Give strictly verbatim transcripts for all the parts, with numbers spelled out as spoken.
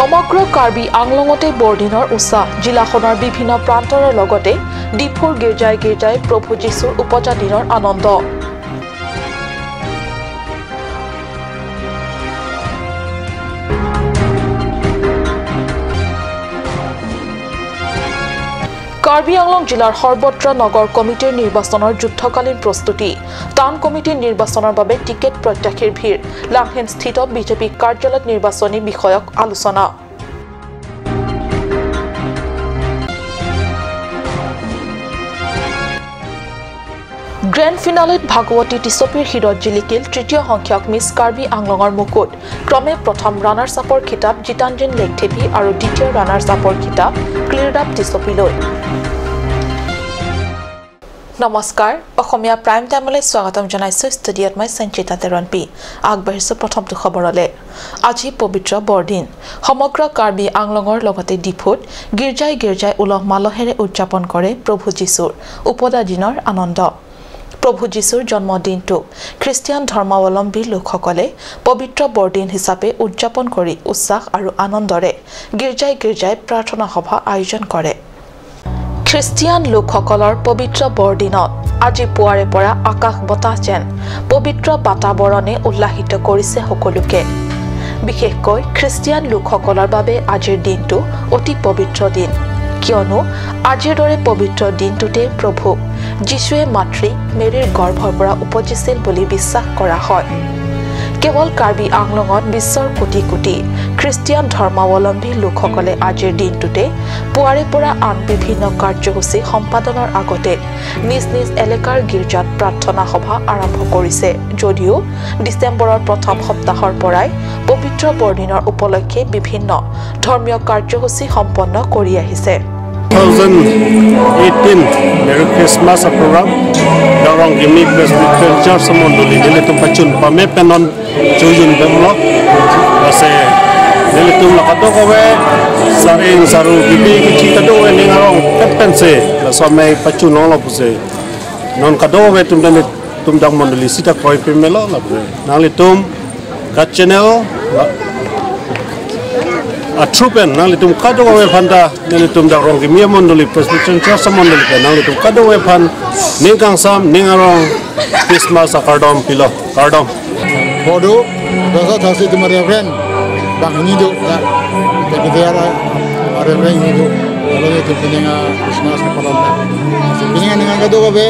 সমগ্ৰ কাৰ্বি আংলঙতে বৰদিনৰ উৎসাহ। জিলাখনৰ বিভিন্ন প্ৰান্তৰৰ লগতে ডিফুৰ গীৰ্জাই গীৰ্জাই প্ৰভু যীশুৰ উপজা দিনৰ আনন্দ। কাৰ্বি আংলং জিলাৰ সৰ্বত্ৰ নগৰ কমিটিৰ নিৰ্বাচনৰ যুদ্ধকালীন প্ৰস্তুতি। টাউন কমিটিৰ নিৰ্বাচনৰ বাবে টিকেট প্ৰত্যাশীৰ ভিৰ। লাংহেনস্থিত বিজেপি কাৰ্যালয়ত নিৰ্বাচনী বিষয়ক আলোচনা। গ্ৰেণ্ড ফিনালেত ভাগৱতী টিছপীৰ শিৰত জিলিকিল তৃতীয় সংখ্যক মিছ কাৰ্বি আংলঙৰ মুকুট। ক্ৰমে প্ৰথম ৰানাৰ্ছ আপৰ খিতাপ জিতাঞ্জিন লেকথেপী আৰু দ্বিতীয় ৰানাৰ্ছ আপৰ খিতাপ ক্লিৰডাপ টিছপীলৈ। নমস্কাৰ, অসমীয়া প্ৰাইম টাইমলৈ স্বাগতম জনাইছো। ষ্টুডিঅ'ত মই সঞ্চিতা তেৰণপী। আগবাঢ়িছো প্ৰথমটো খবৰলৈ। আজি পবিত্ৰ বৰদিন। সমগ্ৰ কাৰ্বি আংলঙৰ লগতে ডিফুত গীৰ্জাই গীৰ্জাই উলহ মালহেৰে উদযাপন কৰে প্ৰভু যীশুৰ উপজা দিনৰ আনন্দ। প্ৰভু যীশুৰ জন্মদিনটো খ্ৰীষ্টিয়ান ধৰ্মাৱলম্বী লোকসকলে পবিত্ৰ বৰদিন হিচাপে উদযাপন কৰি উৎসাহ আৰু আনন্দৰে গীৰ্জাই গীৰ্জাই প্ৰাৰ্থনা সভা আয়োজন কৰে। খ্ৰীষ্টিয়ান লোকসকলৰ পবিত্ৰ বৰদিনত আজি পুৱাৰে পৰা আকাশ বতাহ যেন পবিত্ৰ বাতাবৰণে উল্লাসিত কৰিছে সকলোকে। বিশেষকৈ খ্ৰীষ্টিয়ান লোকসকলৰ বাবে আজিৰ দিনটো অতি পবিত্ৰ দিন, কিয়নো আজিৰ দৰে পবিত্ৰ দিনটোতে প্ৰভু যীশুৱে মাতৃ মেৰীৰ গৰ্ভৰ পৰা উপজিছিল বুলি বিশ্বাস কৰা হয়। কেৱল কাৰ্বি আংলঙত বিশ্বৰ কোটি কোটি খ্ৰীষ্টিয়ান ধৰ্মাৱলম্বী লোকসকলে আজিৰ দিনটোতে পুৱাৰে পৰা আন বিভিন্ন কাৰ্যসূচী সম্পাদনৰ আগতে নিজ নিজ এলেকাৰ গীৰ্জাত প্ৰাৰ্থনা সভা আৰম্ভ কৰিছে। যদিও ডিচেম্বৰৰ প্ৰথম সপ্তাহৰ পৰাই পবিত্ৰ বৰদিনৰ উপলক্ষে বিভিন্ন ধৰ্মীয় কাৰ্যসূচী সম্পন্ন কৰি আহিছে। Two thousand eighteen Merry Christmas a program Dagrong Kimi Presbyterian Church amondoli nelitum pachun pame pen non chojun pemlo. Lasi nelitum la kadokave saring saru kipi kichi kadokave ning arong pet pensi laso amei pachun longlo pusi non kadokave atum dan atum dak mondoli sita kroi pemelo lapu nanglitum ka channel la a through pen nanglitum kadokave aphanta nelitum Dagrong Kimi amondoli Presbyterian Church amondoli pen nanglitum kadokave aphan ning kangsam ning arong Christmas akardom pilo, kardom. Bodo, dosa thasi tum Reverend bang hini do ya. Tapi dia Reverend hini do. Kalau itu penting Christmas ke palam ya. Penting dengan kadokave,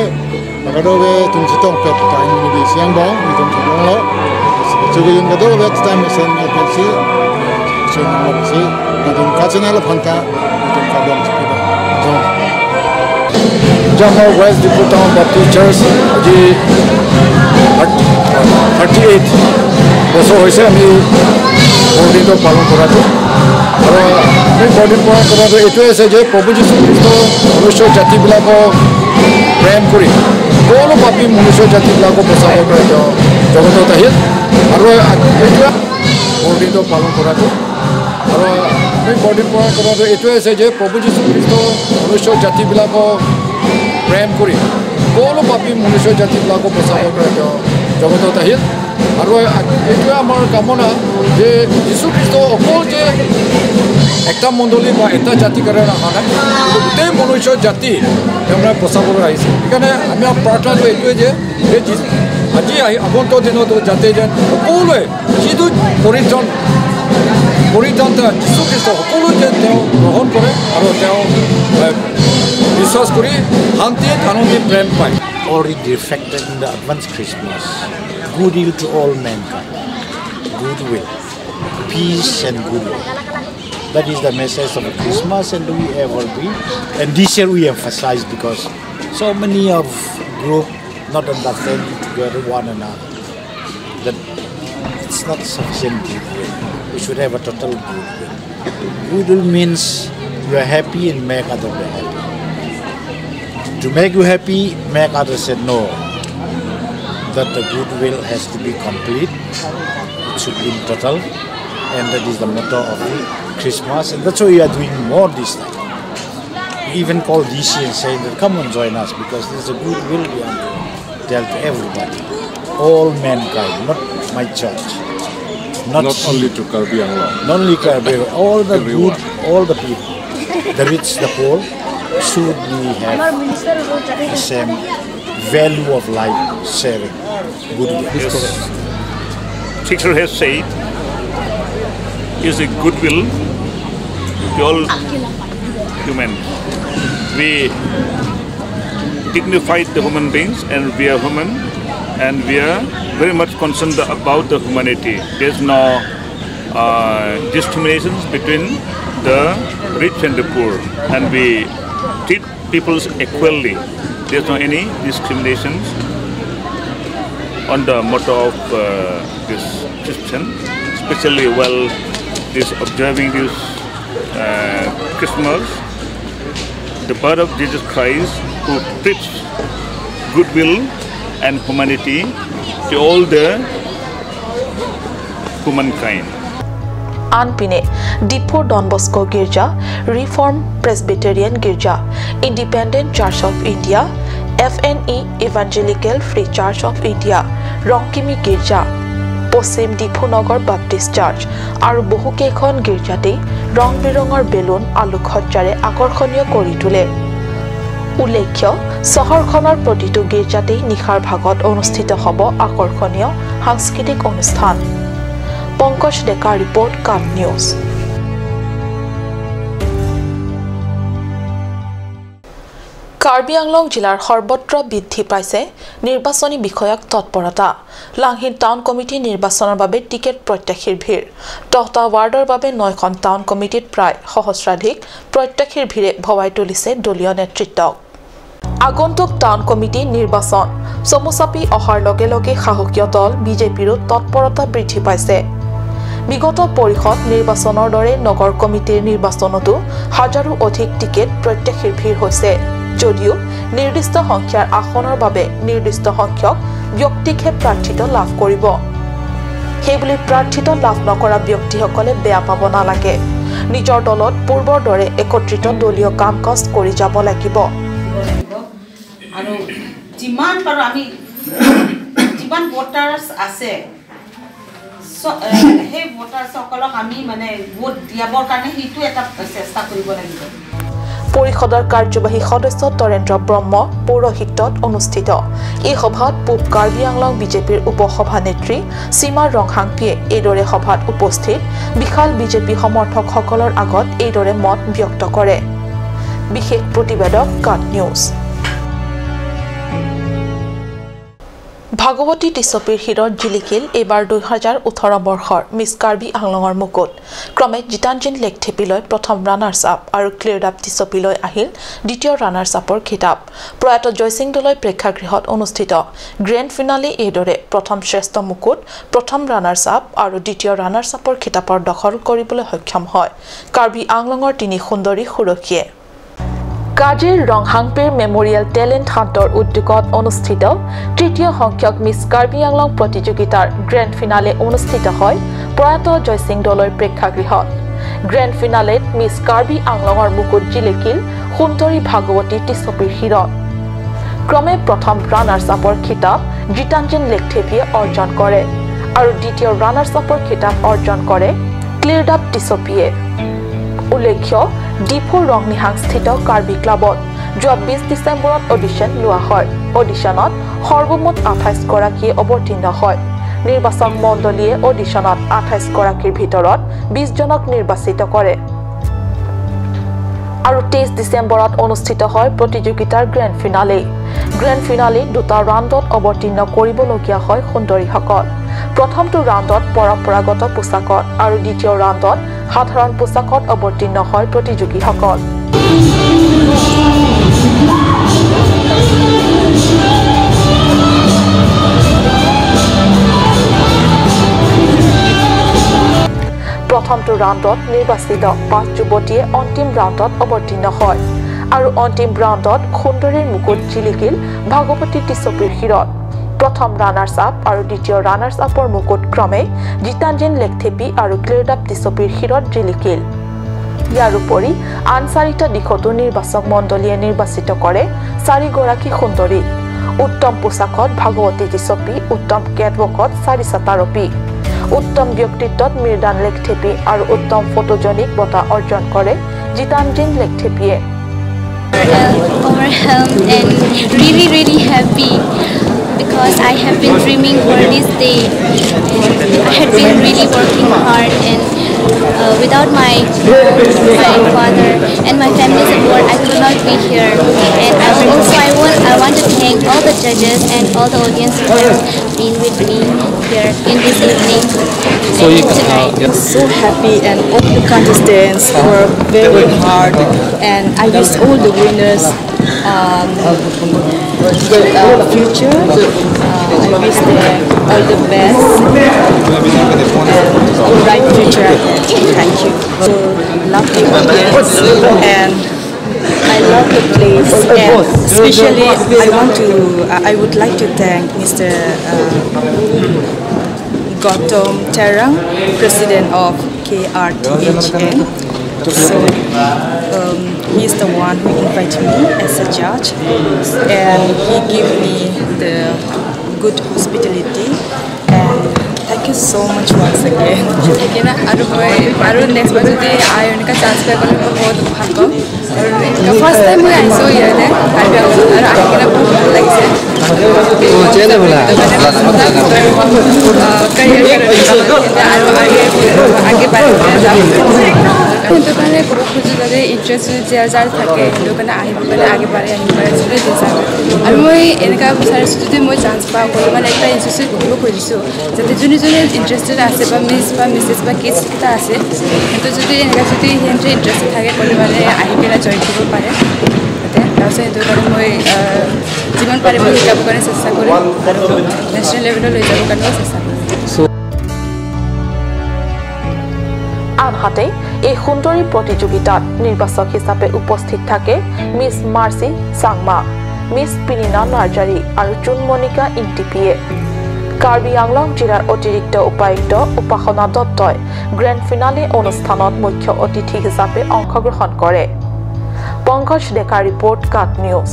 kadokave atum chetong pet ta ini di siang bong, atum chetonglo. Chuga yun kadokave ta mesen ya pensi. Chunong si, atum ka channel aphanta, atum kardom chipida. Jong. Jama West Diphu Town Baptist Church, আজি thirty eight বছৰ হৈছে আমি বৰদিনটো পালন কৰাটো। আৰু আমি বৰদিন পালন কৰাটো এইটোৱে আছে যে প্ৰভু যীশু খ্ৰীষ্ট মনুষ্য জাতিবিলাকক প্ৰেম কৰি সকলো পাপী মনুষ্য জাতিবিলাকক বচাবৰ কাৰণে তেওঁ জগতত আহিল। আৰু এইটোৱে বৰদিনটো পালন কৰাটো। আৰু আমি বৰদিন পালন কৰাটো এইটোৱে আছে যে প্ৰভু যীশু খ্ৰীষ্ট মনুষ্য জাতিবিলাকক প্ৰেম কৰি সকলো পাপী মনুষ্য জাতিবিলাকক বচাবৰ কাৰণে তেওঁ জগতত আহিল। আৰু এইটোৱে আমাৰ কামনা যে যীশু খ্ৰীষ্ট অকল যে এটা মণ্ডলী বা এটা জাতিৰ কাৰণে অহা নাই, কিন্তু গোটেই মনুষ্য জাতি তেওঁ মানে বচাবলৈ আহিছে। সেইকাৰণে আমি প্ৰাৰ্থনাটো এইটোৱে যে এই যি-, আজি আহি আগন্তুক দিনত যাতে যেন সকলোৱে যিটো পৰিত্ৰাণ, পৰিত্ৰাণতা যীশু খ্ৰীষ্ট সকলোৱে যেন তেওঁ গ্ৰহণ কৰে আৰু তেওঁ, এ, বিশ্বাস কৰি শান্তিত আনন্দিত প্ৰেম পায়। Already reflected in the advance Christmas. Goodwill to all mankind. Goodwill. Peace and goodwill. That is the message of Christmas and we ever be. And this year we emphasize because so many of group not understanding together one another. That it's not sufficient goodwill. We should have a total goodwill. Goodwill means you are happy and make others be happy. To make you happy, make others say no. That the goodwill has to be complete. It should be in total. And that is the motto of the Christmas. And that's why we are doing more this time. We even call D C and saying that, "Come on, join us," because this is a goodwill we are doing. Tell to everybody, all mankind, not my church. Not, not only to Karbi Anglong. Not only Karbi, all the everyone. Good, all the people, the rich, the poor, should be have the same value of life sharing. Good. Yes. Teacher has said, is a goodwill to all humans. We dignified the human beings, and we are human, and we are very much concerned about the humanity. There's no uh, discriminations between the rich and the poor, and we treat peoples equally. There's no any discriminations on the motto of uh, this Christian, especially while this observing this uh, Christmas, the birth of Jesus Christ, who preached goodwill and humanity to all the humankind. আনপিনে ডিফুৰ Don Bosco গীৰ্জা, reform Presbyterian গীৰ্জা, independent church of India, F N E evangelical free church of India, Rongkimi গীৰ্জা, পশ্চিম ডিফু নগৰ বাপ্টিষ্ট চাৰ্চ আৰু বহুকেইখন গীৰ্জাতেই ৰং বিৰঙৰ বেলুন, আলোকসজ্জাৰে আকৰ্ষণীয় কৰি তোলে। উল্লেখ্য, চহৰখনৰ প্ৰতিটো গীৰ্জাতেই নিশাৰ ভাগত অনুষ্ঠিত হ'ব আকৰ্ষণীয় সাংস্কৃতিক অনুষ্ঠান। পংকজ ডেকা ৰিপৰ্ট, কাট নিউজ। কাৰ্বি আংলং জিলাৰ সৰ্বত্ৰ বৃদ্ধি পাইছে নিৰ্বাচনী বিষয়াৰ তৎপৰতা। লাংহিন টাউন কমিটি নিৰ্বাচনৰ বাবে টিকেট প্ৰত্যাশীৰ ভিৰ। দহটা ৱাৰ্ডৰ বাবে নৈখন টাউন কমিটিত প্ৰায় সহস্ৰাধিক প্ৰত্যাশীৰ ভিৰে ভবাই তুলিছে দলীয় নেতৃত্বক। আগন্তুক টাউন কমিটি নিৰ্বাচন চমু চাপি অহাৰ লগে লগে শাসকীয় দল বিজেপিৰো তৎপৰতা বৃদ্ধি পাইছে। বিগত পৰিষদ নিৰ্বাচনৰ দৰে নগৰ কমিটিৰ নিৰ্বাচনতো হাজাৰো অধিক টিকেট প্ৰত্যাশীৰ ভিৰ হৈছে। যদিও নিৰ্দিষ্ট সংখ্যাৰ আসনৰ বাবে নিৰ্দিষ্ট সংখ্যক ব্যক্তিকহে প্ৰাৰ্থিত্ব লাভ কৰিব। সেইবুলি প্ৰাৰ্থিত্ব লাভ নকৰা ব্যক্তিসকলে বেয়া পাব নালাগে। নিজৰ দলত পূৰ্বৰ দৰে একত্ৰিত দলীয় কাম কাজ কৰি যাব লাগিব। আৰু যিমান পাৰোঁ আমি যিমান ভোটাৰ্ছ আছে, চ-, এ, সেই ভোটাৰ্ছসকলক আমি মানে ভোট দিয়াবৰ কাৰণে সেইটো এটা চেষ্টা কৰিব লাগিব। পৰিষদৰ কাৰ্যবাহী সদস্য তৰেন্দ্ৰ ব্ৰহ্ম পৌৰোহিত্যত অনুষ্ঠিত এই সভাত পূব কাৰ্বি আংলং বিজেপিৰ উপ সভানেত্ৰী সীমা ৰংহাংপীয়ে এইদৰে সভাত উপস্থিত বিশাল বিজেপি সমৰ্থকসকলৰ আগত এইদৰে মত ব্যক্ত কৰে। বিশেষ প্ৰতিবেদক, কাট নিউজ। ভাগৱতী টিছপীৰ শিৰত জিলিকিল এইবাৰ দুই হাজাৰ ওঠৰ বৰ্ষৰ মিছ কাৰ্বি আংলঙৰ মুকুট। ক্ৰমে জিতানজিন লেকথেপীলৈ প্ৰথম ৰানাৰ্ছ আপ আৰু ক্লিৰডাপ টিছপীলৈ আহিল দ্বিতীয় ৰানাৰ্ছ আপৰ খিতাপ। প্ৰয়াত জয়সিং দলৈ প্ৰেক্ষাগৃহত অনুষ্ঠিত গ্ৰেণ্ড ফিনালে এইদৰে প্ৰথম শ্ৰেষ্ঠ মুকুট, প্ৰথম ৰানাৰ্ছ আপ আৰু দ্বিতীয় ৰানাৰ্ছ আপৰ খিতাপৰ দখল কৰিবলৈ সক্ষম হয় কাৰ্বি আংলঙৰ তিনি সুন্দৰী সুৰক্ষীয়ে। কাজিৰ ৰংহাংপীৰ মেমৰিয়েল টেলেণ্ট হাণ্টৰ উদ্যোগত অনুষ্ঠিত তৃতীয় সংখ্যক মিছ কাৰ্বি আংলং প্ৰতিযোগিতাৰ গ্ৰেণ্ড ফিনালে অনুষ্ঠিত হয় প্ৰয়াত জয়সিং দলৈ প্ৰেক্ষাগৃহত। গ্ৰেণ্ড ফিনালেত মিছ কাৰ্বি আংলঙৰ মুকুট জিলিকিল সুন্দৰী ভাগৱতী টিছপীৰ শিৰত। ক্ৰমে প্ৰথম ৰানাৰ্ছ আপৰ খিতাপ জিতানজিন লেকথেপীয়ে অৰ্জন কৰে আৰু দ্বিতীয় ৰানাৰ্ছ আপৰ খিতাপ অৰ্জন কৰে ক্লিৰডাপ টিছপীয়ে। উল্লেখ্য, ডিফুৰ ৰংনিহাংস্থিত কাৰ্বি ক্লাবত যোৱা বিশ ডিচেম্বৰত অডিশ্যন লোৱা হয়। অডিশ্যনত সৰ্বমুঠ আঠাইছ গৰাকীয়ে অৱতীৰ্ণ হয়। নিৰ্বাচক মণ্ডলীয়ে অডিশ্যনত আঠাইছ গৰাকীৰ ভিতৰত বিশ জনক নিৰ্বাচিত কৰে। আৰু তেইছ ডিচেম্বৰত অনুষ্ঠিত হয় প্ৰতিযোগিতাৰ গ্ৰেণ্ড ফিনালে। গ্ৰেণ্ড ফিনালে দুটা ৰাউণ্ডত অৱতীৰ্ণ কৰিবলগীয়া হয় সুন্দৰীসকল। প্ৰথমটো ৰাউণ্ডত পৰম্পৰাগত পোছাকত আৰু দ্বিতীয় ৰাউণ্ডত সাধাৰণ পোছাকত অৱতীৰ্ণ হয় প্ৰতিযোগীসকল। প্ৰথমটো ৰাউণ্ডত নিৰ্বাচিত পাঁচ যুৱতীয়ে অন্তিম ৰাউণ্ডত অৱতীৰ্ণ হয় আৰু অন্তিম ৰাউণ্ডত সুন্দৰীৰ মুকুট জিলিকিল ভাগৱতী টিছপীৰ শিৰত। প্ৰথম ৰানাৰ্ছ আপ আৰু দ্বিতীয় ৰানাৰ্ছ আপৰ মুকুট ক্ৰমে জিতানজিন লেকথেপী আৰু ক্লিৰডাপ টিছপীৰ শিৰত জিলিকিল। ইয়াৰ উপৰি আন চাৰিটা দিশতো নিৰ্বাচক মণ্ডলীয়ে নিৰ্বাচিত কৰে চাৰিগৰাকী সুন্দৰী। উত্তম পোছাকত ভাগৱতী টিছপী, উত্তম কেটৱকত চাৰিচাতা ৰূপী। উত্তম ব্যক্তিত্বত মীৰদান লেকথেপী আৰু উত্তম ফটোজেনিক বঁটা অৰ্জন কৰে জিতানজিন লেকথেপীয়ে। Overwhelmed and really, really happy because I have been dreaming for this day. I had been really working hard and uh, without my mom, my father, and my family support, I could not be here. And I also I want I want to thank all the judges and all the audience who have been with me here in this evening. So you, uh, yeah. So happy, and all the contestants were very hard, and I wish all the winners um, the uh, future. Uh, I wish them all the best and a bright future ahead. Thank you. So lovely audience, and I love the place, and especially I want to, I would like to thank Mister Uh, Gautam Terang, President of K R T H N. So um, he is the one who invited me as a judge, and he gave me the good hospitality. And thank you so much once again. Again, আৰু মই আৰু নেক্সট বাৰ যদি আই এনেকুৱা চান্স পাই গ'লে মই বহুত ভাল পাম। আৰু ফাৰ্ষ্ট টাইম মই আহিছোঁ ইয়াতে কাৰ্বি আংলঙত, আৰু আহি কিনে বহুত ভাল লাগিছে। আৰু আগে আগে বাঢ়ি যাম। সেইটো কাৰণে ক'ব খুজিছোঁ যে ইণ্টাৰেষ্ট যদি যাৰ যাৰ থাকে, সেইটো কাৰণে আহিব পাৰে, আগে বাঢ়ি আহিব পাৰে, চবেই বিচাৰে। আৰু মই এনেকুৱা বিচাৰিছোঁ যদি মই চান্স পাওঁ, অকণমান এটা ইনষ্টিটিউট খুলিব খুজিছোঁ, যাতে যোনে যোনে ইণ্টাৰেষ্টেড আছে বা মিছ বা মিছেছ বা কিডছ এটা আছে, সেইটো যদি এনেকুৱা যদি সিহঁতে ইণ্টাৰেষ্টেড থাকে, ক'লে মানে আহি পেলাই জইন কৰিব পাৰে তাতে। তাৰপিছত সেইটো কাৰণে মই যিমান পাৰিব শিকাবৰ কাৰণে চেষ্টা কৰিম আৰু নেশ্যনেল লেভেলত লৈ যাবৰ কাৰণেও চেষ্টা কৰিম। আনহাতে এই সুন্দৰী প্ৰতিযোগিতাত নিৰ্বাচক হিচাপে উপস্থিত থাকে মিছ মাৰ্চি চাংমা, মিছ পিনিনা নাৰ্জাৰী আৰু জুনমণিকা ইংতিপিয়ে। কাৰ্বি আংলং জিলাৰ অতিৰিক্ত উপায়ুক্ত উপাসনা দত্তই গ্ৰেণ্ড ফিনালে অনুষ্ঠানত মুখ্য অতিথি হিচাপে অংশগ্ৰহণ কৰে। পংকজ ডেকা ৰিপৰ্ট, কাট নিউজ।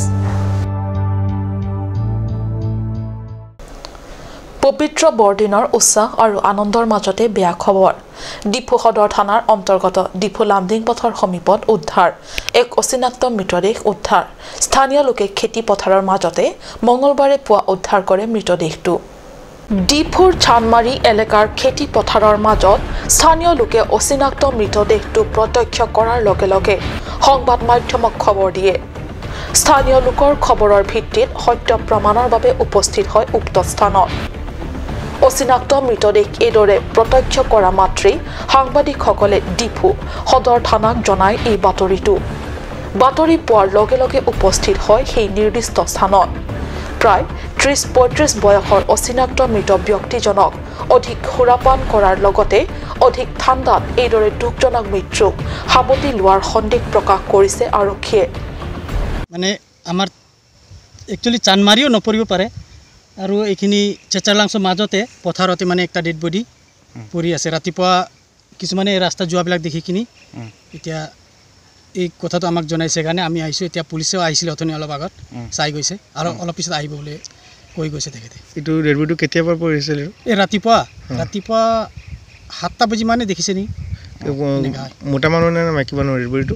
পবিত্ৰ বৰদিনৰ উৎসাহ আৰু আনন্দৰ মাজতে বেয়া খবৰ। ডিফু সদৰ থানাৰ অন্তৰ্গত ডিফু লামডিং পথৰ সমীপত উদ্ধাৰ এক অচিনাক্ত মৃতদেহ উদ্ধাৰ। স্থানীয় লোকে খেতি পথাৰৰ মাজতে মঙলবাৰে পুৱা উদ্ধাৰ কৰে মৃতদেহটো। ডিফুৰ চানমাৰী এলেকাৰ খেতি পথাৰৰ মাজত স্থানীয় লোকে অচিনাক্ত মৃতদেহটো প্ৰত্যক্ষ কৰাৰ লগে লগে সংবাদ মাধ্যমক খবৰ দিয়ে। স্থানীয় লোকৰ খবৰৰ ভিত্তিত সত্য প্ৰমাণৰ বাবে উপস্থিত হয় উক্ত স্থানত। অচিনাক্ত মৃতদেহ এইদৰে প্ৰত্যক্ষ কৰা মাত্ৰেই সাংবাদিকসকলে ডিফু সদৰ থানাক জনায় এই বাতৰিটো। বাতৰি পোৱাৰ লগে লগে উপস্থিত হয় সেই নিৰ্দিষ্ট স্থানত। প্ৰায় ত্ৰিশ পঁয়ত্ৰিশ বয়সৰ অচিনাক্ত মৃত ব্যক্তিজনক অধিক সুৰাপান কৰাৰ লগতে অধিক ঠাণ্ডাত এইদৰে দুখজনক মৃত্যুক সাৱটি লোৱাৰ সন্দেহ প্ৰকাশ কৰিছে আৰক্ষীয়ে। মানে আমাৰ একচুৱেলি চানমাৰিও নপৰিব পাৰে আৰু এইখিনি চেচাৰলাংচৰ মাজতে পথাৰতে মানে একটা ডেড বডি পৰি আছে। ৰাতিপুৱা কিছুমানে এই ৰাস্তা যোৱাবিলাক দেখি কিনি এতিয়া এই কথাটো আমাক জনাইছে কাৰণে আমি আহিছোঁ। এতিয়া পুলিচেও আহিছিলে অথনি অলপ আগত, চাই গৈছে আৰু অলপ পিছত আহিব বুলি কৈ গৈছে তেখেতে। এইটো ডেড বডিটো কেতিয়াৰ পৰা পৰি আছিল এইটো? এই ৰাতিপুৱা, ৰাতিপুৱা সাতটা বাজি মানে দেখিছে নি? এনেকা হয়। মতা মানুহ নে মাইকী মানুহ ডেড বডিটো?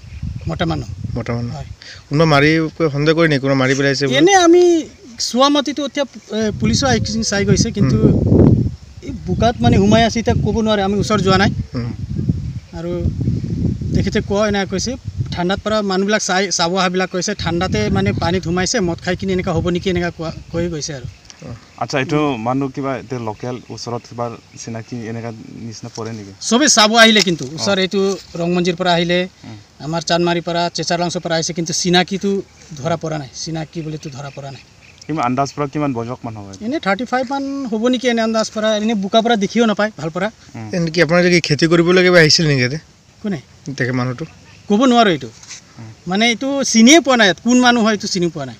মতা মানুহ। মতা মানুহ। হয়। কোনোবা মাৰি সন্দেহ কৰে নেকি? কোনোবা মাৰি পেলাইছে বুলি? এনে আমি চোৱা মাতিটো এতিয়া এ, পুলিচো আহি কিনি চাই গৈছে, কিন্তু এই বোকাত মানে সোমাই আছে, এতিয়া ক'ব নোৱাৰে, আমি ওচৰত যোৱা নাই। আৰু তেখেতে কোৱা এনেকৈ কৈছে, ঠাণ্ডাত পৰা মানুহবিলাক চাই চাব অহাবিলাক কৈছে, ঠাণ্ডাতে মানে পানীত সোমাইছে, মদ খাই কিনি এনেকুৱা হ'ব নেকি এনেকুৱা কোৱা কৈ গৈছে আৰু। আচ্ছা, এইটো মানুহ কিবা এতিয়া লোকেল ওচৰত কিবা চিনাকি এনেকা নিচিনা পৰে নেকি? চবেই চাব আহিলে, কিন্তু ওচৰ এইটো ৰংমঞ্জিৰ পৰা আহিলে, আমাৰ চানমাৰীৰ পৰা, চেচাৰলাংচৰ পৰা আহিছে, কিন্তু চিনাকিটো ধৰা পৰা নাই, চিনাকি বুলিতো ধৰা পৰা নাই। কিমান আন্দাজ পৰা কিমান বয়স মান হ'ব? এনে থাৰ্টি ফাইভ মান হ'ব নেকি, এনে আন্দাজ পৰা, এনে বোকা পৰা দেখিও নাপায় ভাল পৰা। এনেকি আপোনাৰ কি খেতি কৰিবলৈ কিবা আহিছিল নেকি ইয়াতে? কোনে? তেখেত মানুহটো? ক'ব নোৱাৰোঁ এইটো, মানে এইটো চিনিয়ে পোৱা নাই, ইয়াত কোন মানুহ হয় এইটো চিনি পোৱা নাই।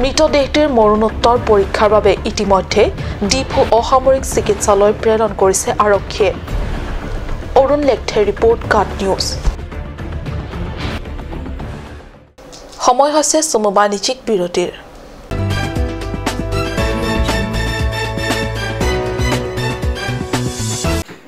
মৃতদেহটিৰ মৰণোত্তৰ পৰীক্ষাৰ বাবে ইতিমধ্যে ডিফু অসামৰিক চিকিৎসালয় প্ৰেৰণ কৰিছে আৰক্ষীয়ে। অৰুণ লেকথেৰ ৰিপৰ্ট, কাট নিউজ। সময় হৈছে চমু বাণিজ্যিক বিৰতিৰ।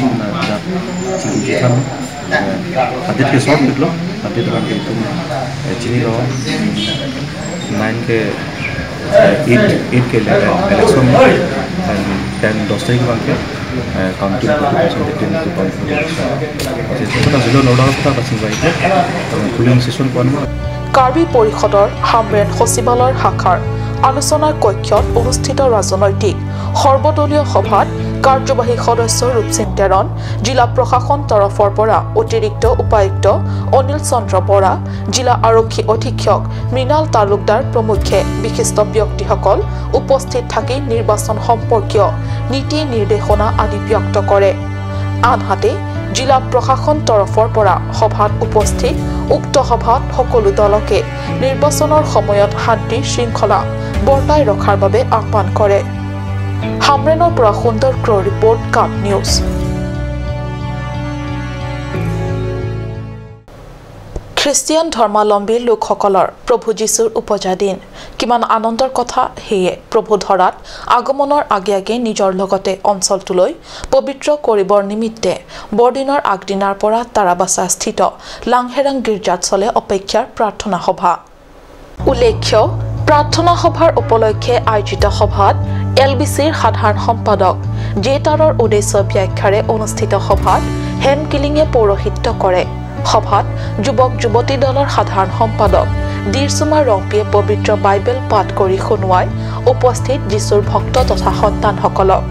chingki na da chingki than, eh, update ke short video, update abang ke itum, eh, chinilo nine ke, eh, eight, eight ke ele-, election, and ten, dos tarik abang ke, eh, counting vote, percentage din ke counting election. Jadi, kita sudah noda kita kasih baik, eh, polling station kuan ma. Karbi পৰিষদৰ হামৰেণ সচিবালয়ৰ শাখাৰ আলোচনা কক্ষত অনুষ্ঠিত ৰাজনৈতিক সৰ্বদলীয় সভাত কাৰ্যবাহী সদস্য ৰূপসিং তেৰণ, জিলা প্ৰশাসন তৰফৰ পৰা অতিৰিক্ত উপায়ুক্ত অনিল চন্দ্ৰ বৰা, জিলা আৰক্ষী অধীক্ষক মৃণাল তালুকদাৰ প্ৰমুখ্যে বিশিষ্ট ব্যক্তিসকল উপস্থিত থাকি নিৰ্বাচন সম্পৰ্কীয় নীতি নিৰ্দেশনা আদি ব্যক্ত কৰে। আনহাতে জিলা প্ৰশাসন তৰফৰ পৰা সভাত উপস্থিত উক্ত সভাত সকলো দলকে নিৰ্বাচনৰ সময়ত শান্তি শৃংখলা বৰ্তাই ৰখাৰ বাবে আহ্বান কৰে। হামৰেণৰ পৰা সুন্দৰ crore report, cup news. Christian ধৰ্মাৱলম্বী লোকসকলৰ প্ৰভু যীশুৰ উপজা দিন। কিমান আনন্দৰ কথা! সেয়ে প্ৰভু ধৰাত আগমনৰ আগে আগে নিজৰ লগতে অঞ্চলটোলৈ পবিত্ৰ কৰিবৰ নিমিত্তে বৰদিনৰ আগদিনাৰ পৰা তাৰাবাছা স্থিত লাংহেৰাং গীৰ্জাত চলে অপেক্ষাৰ প্ৰাৰ্থনা সভা। উল্লেখ্য, প্ৰাৰ্থনা সভাৰ উপলক্ষে আয়োজিত সভাত এল বি চিৰ সাধাৰণ সম্পাদক জে তাৰৰ উদ্দেশ্য ব্যাখ্যাৰে অনুষ্ঠিত সভাত হেম কিলিঙে পৌৰোহিত্য কৰে। সভাত যুৱক যুৱতী দলৰ সাধাৰণ সম্পাদক দীৰচুমা ৰংপিয়ে পবিত্ৰ বাইবেল পাঠ কৰি শুনোৱাই উপস্থিত যীশুৰ ভক্ত তথা সন্তানসকলক।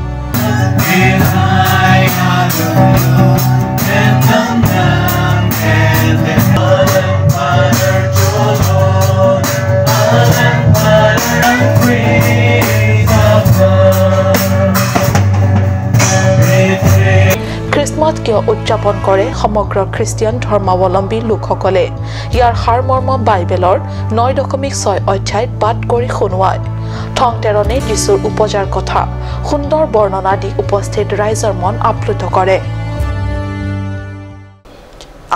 খ্ৰীষ্টমাছ কিয় উদযাপন কৰে সমগ্ৰ খ্ৰীষ্টিয়ান ধৰ্মাৱলম্বী লোকসকলে? ইয়াৰ সাৰমৰ্ম বাইবেলৰ নয় দশমিক ছয় অধ্যায় পাঠ কৰি শুনোৱাই। থংতেৰণে যীশুৰ উপজাৰ কথা সুন্দৰ বৰ্ণনা দি উপস্থিত ৰাইজৰ মন আপ্লুত কৰে।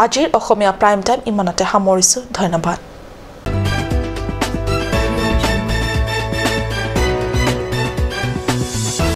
আজিৰ অসমীয়া প্ৰাইম টাইম ইমানতে সামৰিছো। ধন্যবাদ।